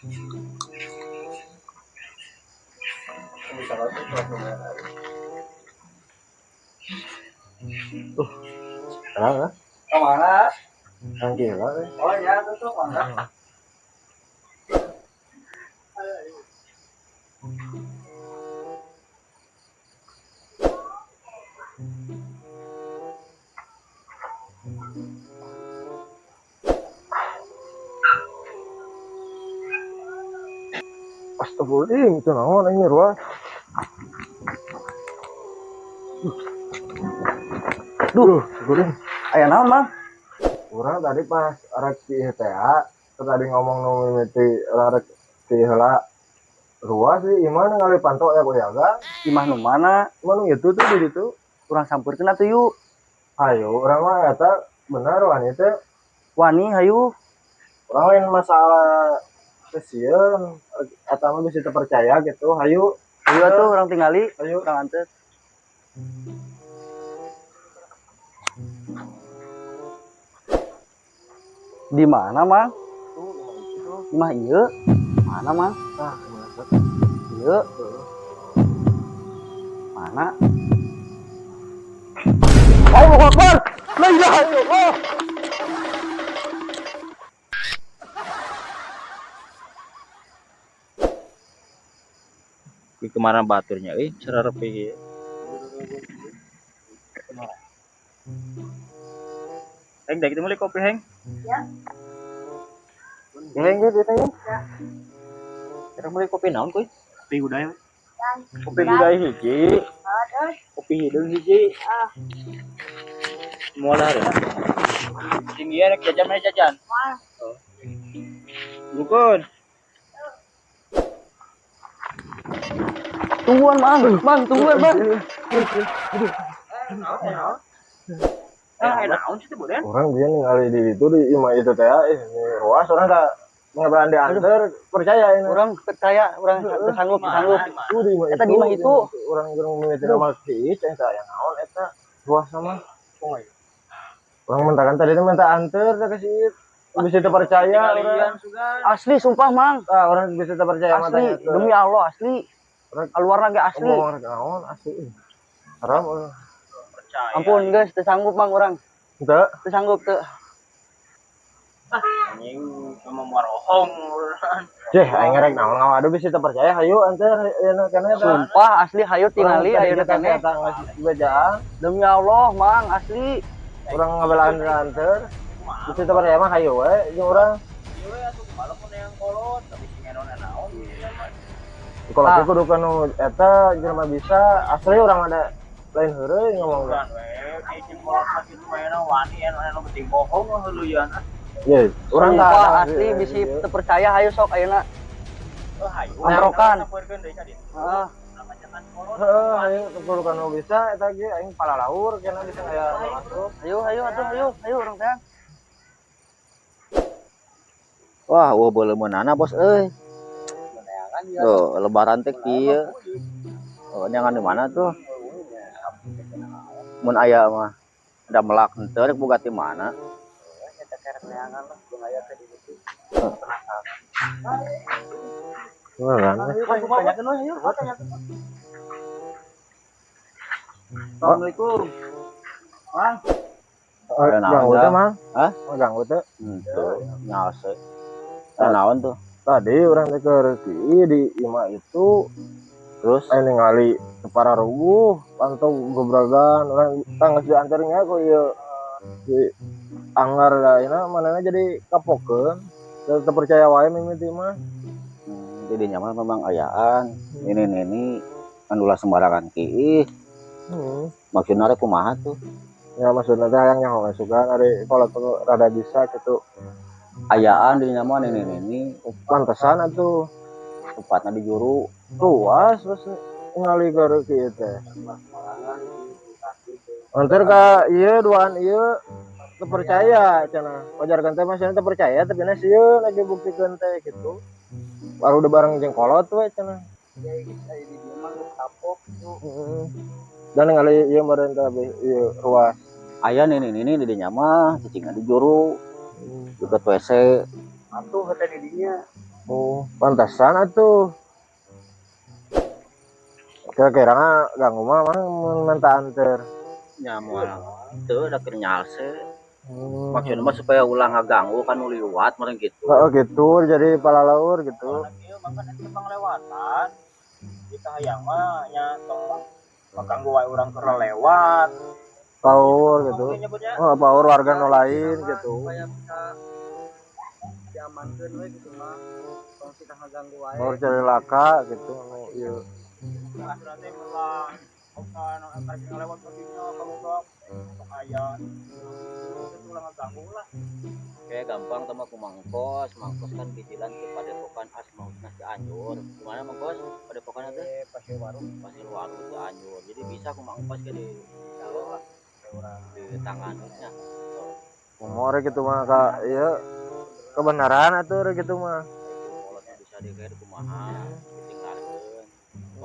Bisa banget tuh lumayan. Terang ah. Kemana? Terang gila eh. Oh ya, tuh mangga. Astagfirullahaladzim, itu naon ini ruas. Duh, astagfirullahaladzim. Aya naon, Mang? Urang tadi pas rek di ITA, tadi ngomong nu mimiti rek di heula ruas sih, imah ngali panto ya ku yaga. Imah nu mana? Imah nu itu tuh di ditu. Urang sampeurkeun atuh yuk. Ayo, urang mah eta bener wani teh. Wani hayu. Urang lain masalah kesieun, eta mah bisa terpercaya gitu. Hayu. Hayu atuh urang tingali. Hayu. Urang anteur. Di mana, Mang? Tuh, imah itu. Imah ieu. Mana, Mang? Ah, imah eta. Ieu. Mana? Allahu Akbar. La ilaha illallah. Ki kemana baturnya euy, sararepe ieu. Heng, dah kita mulai kopi, Heng. Ya. Heng, gitu, Heng. Ya. Kita mulai kopi naon kuy? Kopi gudai. Kopi gudai hiji. Oh, terus? Kopi hideung hiji. Ah. Moal ya. Sing ieu rek jajan mana jajan? Moal. Oh. Bukan. Tungguan, Mang. Mang, tungguan, Mang. Ah, naon sih teh, Boden? Orang dia ningali di itu di imah itu teh, ini ruas orang tak ngebelan diantar percaya ini. Orang percaya, orang sanggup, sanggup. Tuh di imah Eta di imah itu. Orang gerung mimiti nama si Ic, eta aya naon eta ruas sama. Oh iya. Orang mentakan tadi itu minta antar teh ke si Ic. Bisa terpercaya orang. Asli sumpah, Mang. Ah, orang bisa terpercaya Asli, matanya. demi Allah asli. Keluar lagi asli. Ngomong naon asli. Haram. Percaya. Ampun, guys, teu sanggup, Mang, orang. Henteu. Teu sanggup teu. Ah, anjing cuma marohong. Cih, aing rek naon ngawadu bisa terpercaya hayu antar euna kana eta. Sumpah asli hayu tingali hayu keneh. Eta geus bejaan. Demi Allah, Mang, asli. Urang ngabelaan antar. Bisa terpercaya mah hayu we jeung urang. Ieu we atuh kumaha mun yang kolot tapi sing naon naon. Kalau aku kudu kanu eta jelema bisa asli urang ada lain heureuy ngomong Urang we kayak kolot mah kitu mah wani anu penting bohong heuleuyan. Ye, urang sumpah asli bisi teu percaya hayu sok ayeuna. Oh, hayu. Amprokan. Heeh. Heeh, hayu kudu kanu bisa eta ge aing palalaur kena bisa aya masuk. Hayu, hayu atuh hayu, hayu urang teh. Wah, eueuh beuleumeunana bos euy. Tuh, lebaran teh kieu. Oh, nyangan di mana tuh? Mun aya mah ada melak henteu rek boga ti mana? Assalamualaikum. Mang. Ganggu teh, Mang. Hah? Ganggu teh. Henteu, nyase. Naon tuh? Tadi urang teh keur di imah itu terus aing ningali para ruguh pantau gebragan urang tangges diantarnya ku ieu si anggar ayeuna manehna jadi kapokeun teu percaya wae mimiti mah. Jadi nyaman memang ayaan ini nini anu ulah sembarangan kiih. Maksudna rek kumaha tuh? Ya maksudna teh hayang nyaho sugan ari kalau tuh rada bisa gitu. Ayaan di nyaman ini nini pantesan atuh tempatna di juru luas terus ngali ke kieu teh. Antar ka ieu duaan ieu teu percaya cenah. Wajarkeun teh masih teu percaya tapi na sieun lagi buktikeun teh gitu. Baru udah bareng jeung kolot we cenah. Ya geus aya di dieu mah geus kapok gitu. Heeh. Dan ngali ieu meureun teh ieu ruas. Aya nini nini di dinya mah cicingna di juru. Deket WC. Atuh teh di dinya. Oh, pantasan atuh. Kira-kira ganggu mah mah mun minta anter. Nya moal teu da keur nyalse. Hmm. Maksudna mah supaya ulah ngaganggu kan nu liwat meureun gitu. Oh gitu, jadi palalaur gitu. Ieu mah kan eta panglewatan. Kita hayang mah nya tong ngaganggu wae urang keur lewat. Paur gitu. Nyebutnya Oh, paur warga nu lain gitu. Supaya bisa diamankeun we gitu mah. Tong kita ngaganggu wae. Paur cari laka gitu nu ieu. Akhirnya teh ulah bukan karek ngalewat ka dinya kagoblok sok aya. Itu ulah ngaganggu lah. Kayak gampang sama ku Mangkos, Mangkos kan bijilan ke Padepokan Asma Husna Cianjur. Gimana Mangkos? Padepokan itu? Pasir Waru. Pasir Waru Cianjur. Jadi bisa ku Mangkos ke di di tangannya. Umur gitu mah ka ieu kebenaran atuh gitu mah. Kolotnya bisa di kayak kumaha, ditinggalkeun.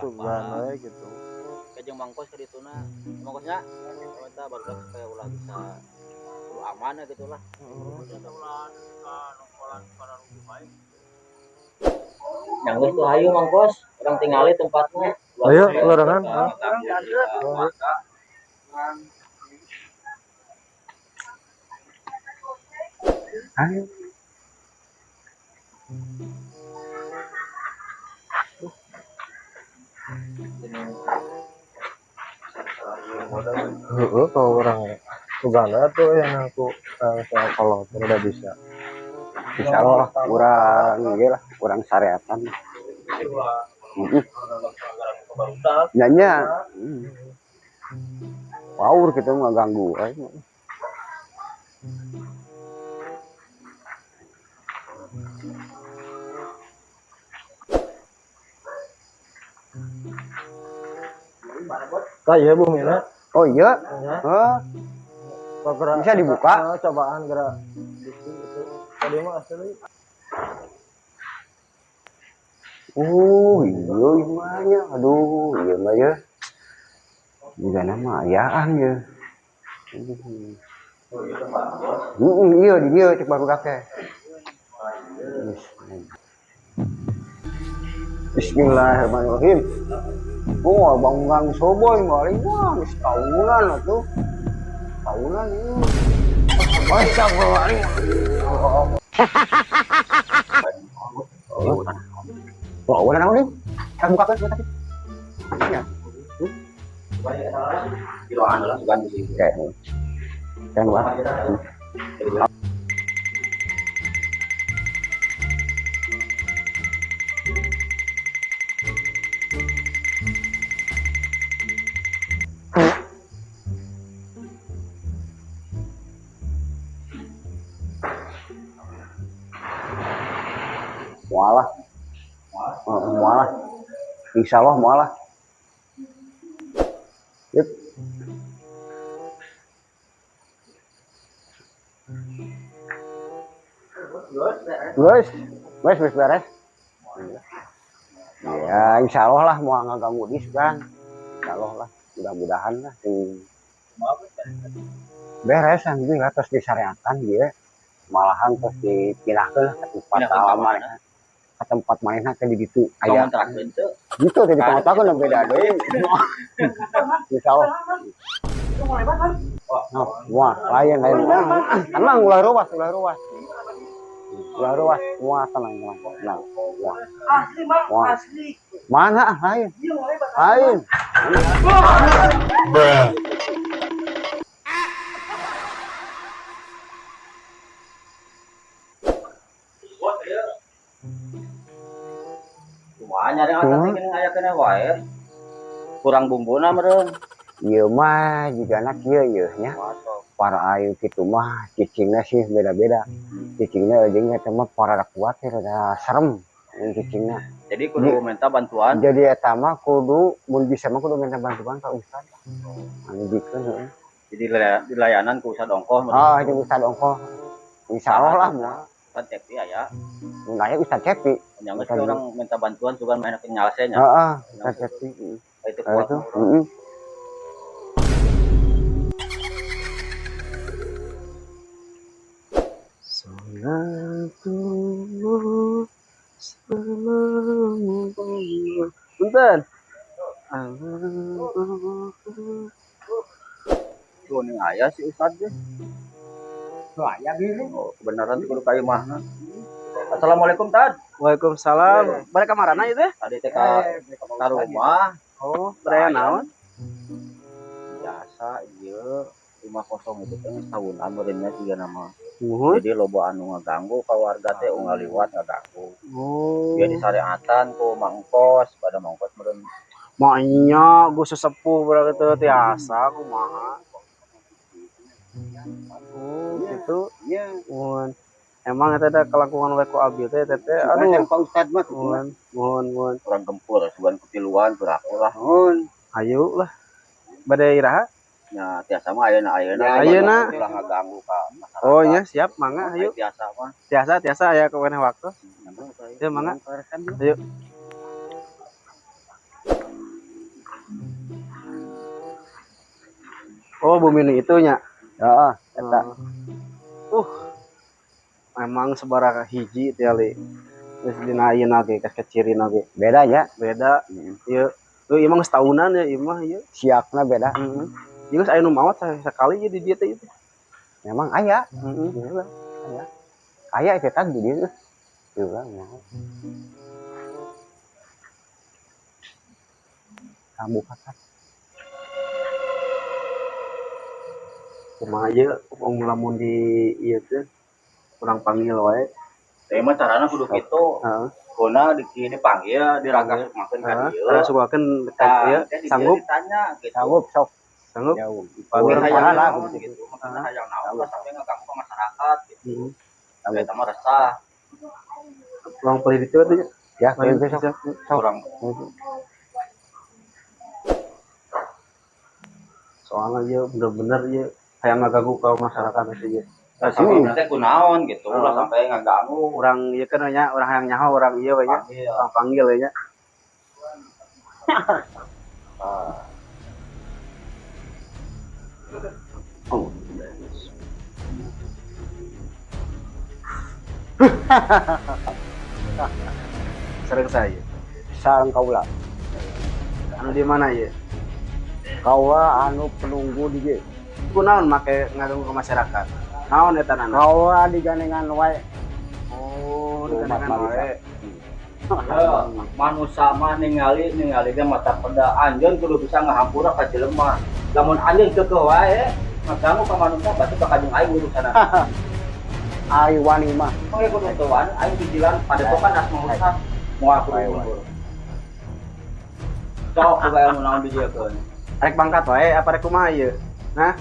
Sugan we gitu. Kayak jeung Mangkos ke dituna. Mangkosnya eta barudak supaya ulah bisa ulah aman ya gitu lah. Yang geus tuh hayu Mangkos, urang tingali tempatnya. Ayo, urangan. Ayo. Heeh, kalau orang sugan atuh yang aku soal kolot udah bisa. Insya Allah kurang ieu lah, kurang syariatan. Heeh. Nya nya. Paur kita mah ganggu we. Tah ieu bumina. Oh iya. Ya. Heh. Bisa dibuka? Nah, cobaan gerak bisi itu. Tadi mah asli. Oh, iya imahnya. Aduh, iya mah ya. Juga nama ayaan ya. Iya di dieu cek baru teh. Bismillahirrahmanirrahim. Oh, bangunan soboy maling wah geus tahunan atuh. Tahunan ieu. Astagfirullahaladzim. Wah, udah naon nih? Kan bukakeun buka tadi. Iya. Kiloan lah sugan di sini. Oke. Kan wah. Mualah. Mualah. Insya Allah mualah. Yep. Guys, guys, wis beres. Ya, insya Allah lah mau ngaganggu di kan. Insya Allah lah, mudah-mudahan lah. Beres anjing lah terus disyariatkan dia. Malahan terus dipindahkeun lah ke tempat alaman. Ke tempat mainnya ke di ditu aya. Gitu tadi kontrakan beda deui. Insya Allah. Nah, wah, lain lain. Tenang ulah ruas, ulah ruas. Ulah ruas, wah tenang, tenang. Tenang. Wah. Asli, Mang, Wah. Asli. Mana lain? Iya, Lain. Bruh. Kumaha nyari atas gini aya keneh wae. Kurang bumbuna meureun. Ieu mah jigana kieu ieu nya. Para ayu kitu mah cicingna sih beda-beda. Cicingna jeung eta mah para kuat ya rada serem cicingna. Jadi kudu minta bantuan. Jadi eta mah kudu mun bisa mah kudu minta bantuan ka ustad. Anu jikeun heuh. Jadi dilayanan ku Ustad Ongkoh. Ah, jeung Ustad Ongkoh. Insyaallah lah moal. Ustad Cepi aya. Mun aya Ustad Cepi. Nya geus urang minta bantuan sugan mah enak nyalse nya. Heeh, Ustad Cepi. Itu kuat. Itu, heeh. Salatullah, Punten. Tuh nih aya si Ustad teh. Tuh aya gini. Oh, kebenaran kudu ka imahna. Assalamualaikum Tad. Waalaikumsalam. Balik ka marana ieu teh? Tadi teh ka rumah. Oh, baraya naon? Biasa ieu rumah kosong itu teh tahunan meureunnya juga nama. Muhun. Jadi loba anu ngaganggu ka warga teh ngaliwat ngaganggu. Oh. Dia disareatan ku mangkos, pada mangkos meureun. Maknya gue sesepuh berarti teu tiasa kumaha. Oh, gitu. Iya. Muhun. Emang eta teh kelakuan we ku abdi teh teh aduh. Pak Ustad mah Muhun, muhun, muhun. Urang gempur sugan kutiluan beraku lah. Muhun. Ayo lah. Bade iraha? Nya tiasa mah ayeuna ayeuna. Ayeuna. Ulah ngaganggu ka masyarakat. Oh nya siap mangga ayo. Tiasa mah. Tiasa tiasa aya kaweneh waktu. Ya mangga. Ayo. Oh bumi nu itu nya. Heeh, eta. Memang sabaraha hiji teh ali. Geus dina ayeuna ge kas kecirina ge. Beda nya. Beda. Ieu ieu mah geus taunan ya ieu mah ieu. Siakna beda. Heeh. Ieu geus aya nu maot sakali ieu di dieu teh ieu. Memang aya. Heeh. Aya. Aya eta teh di dieu. Ieu lah mau. Kamu kata. Kumaha ieu lamun di ieu teh kurang panggil wae. Teh mah carana kudu kitu. Heeh. Gona di kini panggil diragak makeun ka dieu. Rasukakeun ka dieu sanggup ditanya gitu. Sanggup sok. Sanggup. Panggil hayang lah naon gitu. Maksudna hayang naon sampai ngaganggu ka masyarakat gitu. Heeh. Eta mah resah. Urang pilih ditu atuh. Ya, pilih sok. Urang soalnya ieu bener-bener ieu hayang ngaganggu ka masyarakat teh ieu. Sampai teh kunaon gitu, ulah sampai ngaganggu. Urang ieu kan nya urang hayang nyaho urang ieu we nya. Urang panggil we nya. Oh. Sareng saya. Sareng kaula. Anu di mana ieu? Kaula anu penunggu di dieu. Kunaon make ngaganggu ke masyarakat? Naon eta nana? Kaula digandengan wae. Oh, digandengan wae. Manusa mah ningali ningali ge mata peda anjeun kudu bisa ngahampura ka jelema. Lamun anjeun keukeuh wae ngaganggu ka manusa berarti bakal jeung aing urusanna. Ari wani mah. Mangga kudu teu wani aing dijilan padepokan Asma Husna moal kudu mundur. Sok boga ilmu naon dijiekeun. Rek mangkat wae apa rek kumaha ieu? Hah?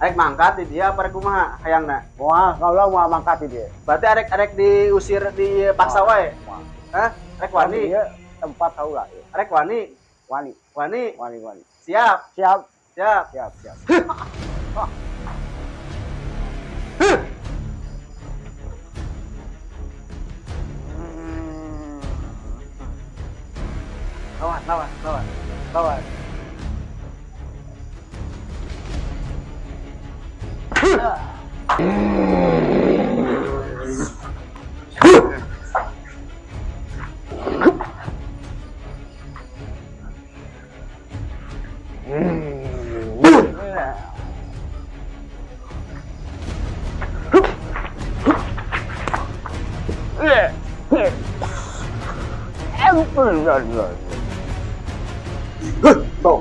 Arek mangkat di dia apa rek kumaha hayangna? Moal kaula moal mangkat di dia. Berarti arek diusir dipaksa wae. Hah? Arek wani ieu tempat kaula. Arek wani. Wani. Wani. Wani wani. Siap. Siap. Siap. Siap, siap. Lawan, lawan, lawan. Lawan. Tuh,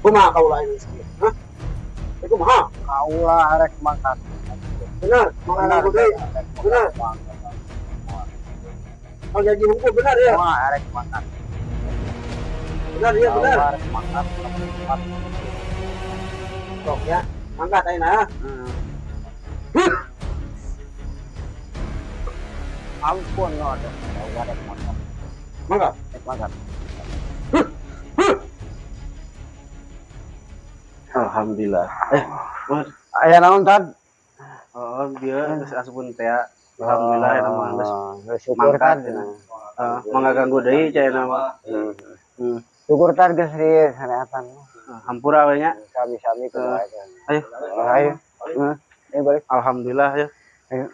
kumaha kaula ini sih? Hah? Kumaha? Kaula arek mangkat. Benar, mangkat deui. Benar. Mau jadi hukum benar ya? Wah, arek mangkat. Benar ya, benar. Arek mangkat. Sok ya, mangkat ayeuna. Ampun no, kaula arek mangkat. Mangkat, arek mangkat. Alhamdulillah. Aya naon tad? Oh, dia geus asupun teh. Alhamdulillah eta mah geus syukur tad. Heeh, mangga ganggu deui cenah mah. Syukur tad geus di sareatan. Hampura we nya. Sami-sami kudu. Ayo. Ayo. Ayo balik. Alhamdulillah ya. Ayo.